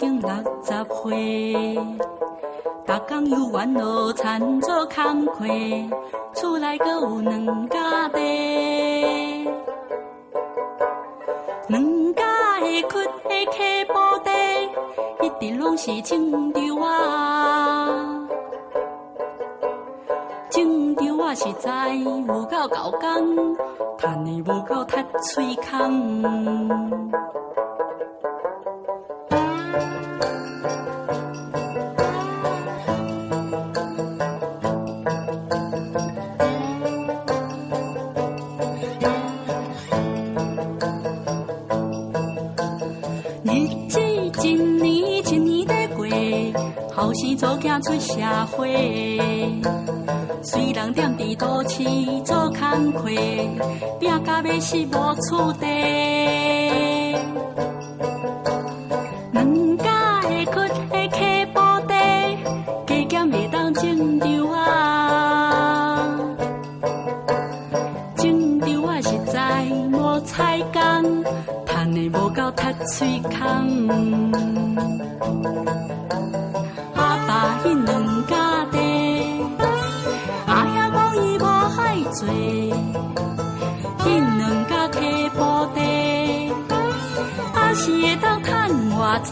經60歲，逐工猶原落田做工課，厝內閣有兩甲地，兩甲的窟的溪埔地，一直攏是種稻仔，種稻仔實在有夠猴工，趁的無夠窒喙空。日子一年一年咧過，後生查某囝出社會，雖然踮佇都市做工課，拼甲欲死無厝地。兩甲的窟的溪埔地，加減會當種稻仔，種稻仔實在無彩工，趁的無夠窒喙空。阿爸彼兩甲地，阿兄講伊無愛做，彼兩甲溪埔地，抑是會當趁偌濟。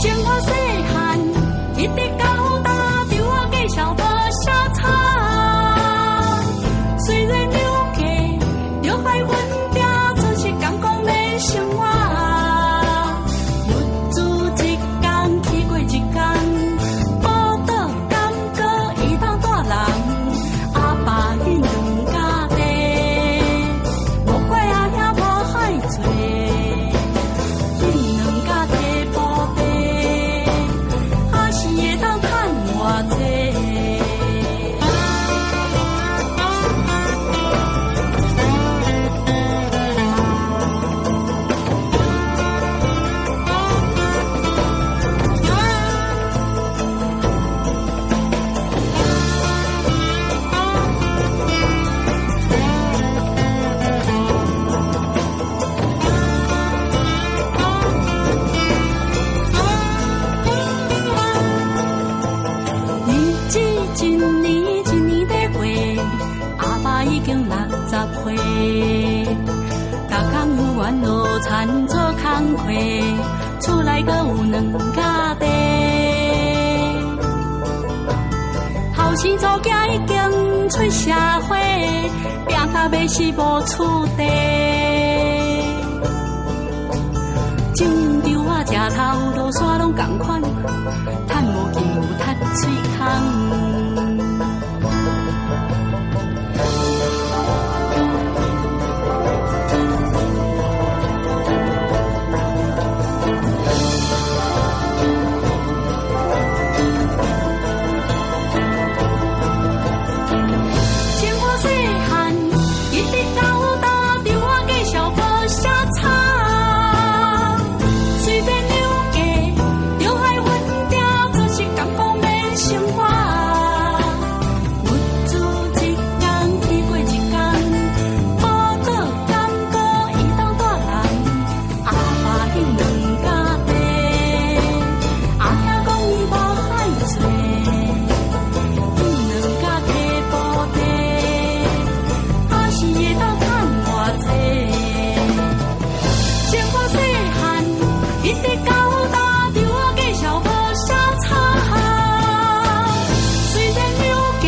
從我細漢一直到大，對我介紹無啥差。雖然娘家著愛阮拼，做是感覺免生活。日子一工去過一工，寶島感覺伊當帶人。阿爸彼兩甲地，莫怪阿兄無愛做，彼兩甲溪埔地，抑是會當趁偌濟。日子一年一年咧過，阿爸已經60歲，逐工猶原落田做工課，厝內閣有兩甲地。後生查某囝已經出社會，拼甲欲死無厝地。種稻仔食頭路煞攏仝款，趁無金有窒喙空。從我細漢一直到大，對我介紹無啥差。雖然娘家著愛阮拼，做是感覺免生活。日子一工去過一工，寶島感覺伊當帶人。阿爸彼兩甲地，阿兄講伊無愛做，彼兩甲溪埔地，抑是會當趁偌濟。從我細漢一直到大，對我介紹無啥差。雖然娘家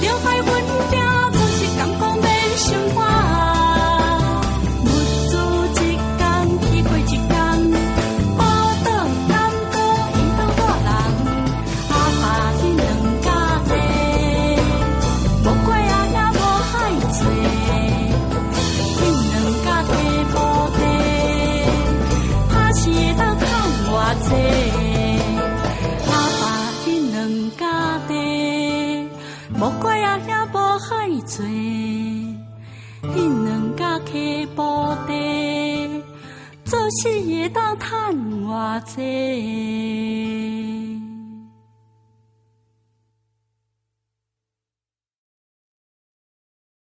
著愛阮拼，做是感覺免生活。日子一工去過一工，寶島感覺伊當帶人。阿爸彼兩甲地，莫怪阿兄無愛做，彼兩甲溪埔地，抑是會當趁偌濟。阿爸彼兩甲地，莫怪阿兄無愛做，彼兩甲溪埔地，做死會當趁偌濟。